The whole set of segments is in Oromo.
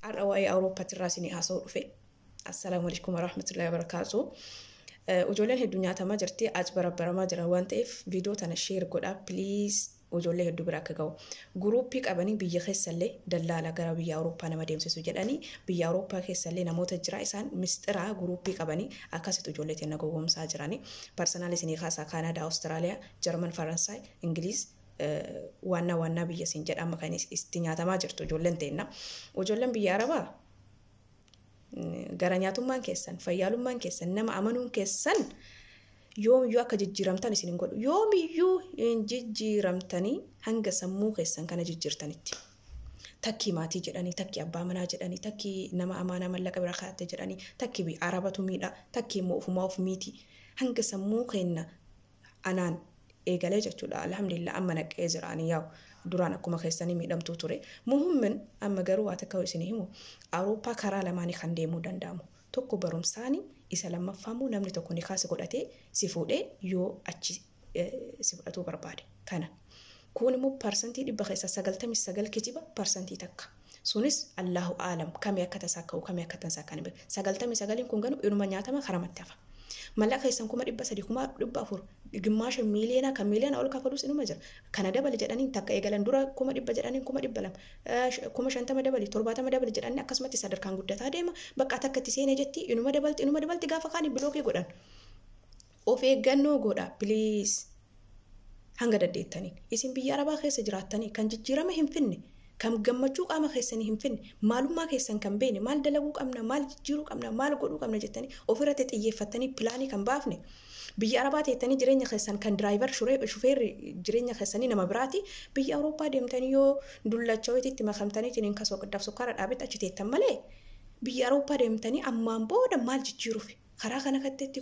Har'a waa'ee Awurooppaatirraa isinii haasa'uu dhufe. Assalaamu alaikum warahmatullahi wabarakaatu. Ijoolleen hedduu nyaatamaa jirti, as barabbaramaa jiran waan ta'eef viidiyoo tana share godhaa, please, ijoollee hedduu bira akka ga'u. Guruuppii qabanii biyya keessallee dallaala gara biyya Awurooppaa nama deemsisu jedhanii, biyya Awurooppaa keessallee namoota jira, isaan mistiraa guruuppii qabanii akkasitti ijoollee teenya gowwoomsaa jiranii. Personal isinii kaasaa: Kaanadaa, Awustiraaliyaa, Jarman, Faransaay, Ingiliz, waannaa waannaa biyya isin jedha amma kan itti nyaatamaa jirtu ijoolleen teenna. Ijoolleen biyya Arabaa, gara nyaatummaan keessan, fayyaalummaan keessan, nama amanuun keessan yoomiyyuu akka jijjiiramtan isin hin godhu. Yoomiyyuu hin jijjiiramtanii hanga sammuu keessan kana jijjiirtanitti. Takkii maatii jedhanii, takkii abbaa manaa jedhanii, takkii nama amaanaa mallaqa bira kaa'atte jedhanii, takkii arabatu miidha, takkii immoo ofumaa of miiti. Hanga sammuu keenya anaan eegalee jechuudha. Alhamdulillah, amma naqee jira. Ani yaa'u duraan akkuma keessanii miidhamtuu ture. Muhimmin amma garuu waa takka isin himu, Awurooppaa karaa lamaanii kan deemuu danda'amu. Tokko barumsaani, isa lammaffaa immoo namni tokko ni kaasa godhatee si fuudhee yoo achi si fudhatuu barbaade. Kana. Kun immoo 100% keessaa 99 kijiba, 1%. Sunis Allahu aalam, kamii akka tasaa ka'u, kamii akka tasaa kan beeku. 99n kun garuu inuma nyaatama, karamatti hafa. Mallaqa keessan 300,000, 400,000, gimmaasha miiliyoonaa, kan miiliyoona ol kafalus inuma jira. Kana dabali jedhanii takka eegalan dura 100,000 jedhanii, 200,000, 50,000 dabali, 70 dabali jedhanii akkasumatti sadarkaan guddataa deema. Bakka takka itti seenee jetti, inuma dabalti, inuma dabalti, gaafa kaanii block godhan. Of eeggannoo godha, please. Hanga dandeettanii. Isin biyya Arabaa keessa jiraattanii kan jijjiirama hin finne, kan gammachuu qaama keessanii hin finne, maalummaa keessan kan beene, maal dalaguu qabna, maal jijjiiruu qabna, maal godhuu qabna jettanii ofirratti xiyyeeffattanii plan kan baafne, biyya Arabaa teettanii jireenya keessan kan driver, shufeerri jireenya keessanii nama biraati, biyya Awurooppaa deemtanii yoo dullacha wayiitti makamtanii ittiin kasoo qiddaaf sukkaara dhaabetti achi teettan malee, biyya Awurooppaa deemtanii ammaan booda maal jijjiiruuf? Karaa kana katteetti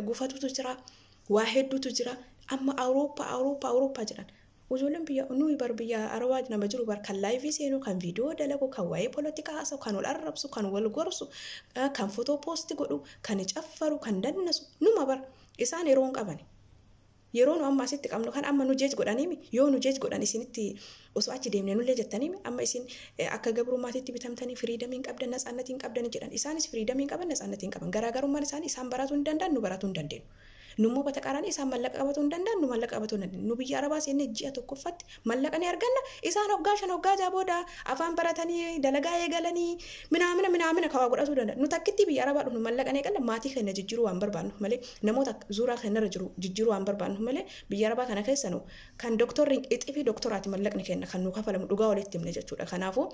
gufatutu jira, waa hedduutu jira. Amma Awurooppaa, Awurooppaa, Awurooppaa jedhan. Ijoolleen biyya nuyi bar biyya Arabaa nama jiru bar kan live seenu, kan viidiyoo dalagu, kan waa'ee polotikaa haasa'u, kan wal arrabsu, kan wal gorsu, kan fotoo post godhu, kan caffaru, kan dannasu numa bar. Isaan yeroo hin qaban. Yeroo nu amma asitti qabnu kan amma nu jeej godhaniimi, yoo nu jeej godhan isinitti osoo achi deemne nullee jettaniimi, amma isin akka gabrummaatitti bitamtanii freedom hin qabdan, natsaannatii hin qabdan jedhan. Isaanis freedom hin qaban, natsaannatii hin qaban. Garaagarummaan isaanii isaan baratuu hin danda'an, nu baratuu hin dandeenyu. Nummoo bata isaan mallaqa qabatuu hin danda'an, nu mallaqa qabatuu hin dandeenyu. Nu biyya Arabaa seennee ji'a tokkoffatti mallaqa ni arganna. Isaan hoggaa 5, hoggaa 6 booda afaan baratanii dalagaa eegalanii minaamina minaamina kawaa godhatuu danda'an. Nu takkitti biyya Arabaa dhufnu mallaqa ni eegalla, maatii keenya jijjiiruu waan barbaannu malee, namoota zuuraa keenyarra jiru jijjiiruu waan barbaannu malee, biyya Arabaa kana keessa nu kan doktorri ixifii doktoraati mallaqni keenya kan nu kafalamu, dhugaa walitti himne jechuudha. Kanaafuu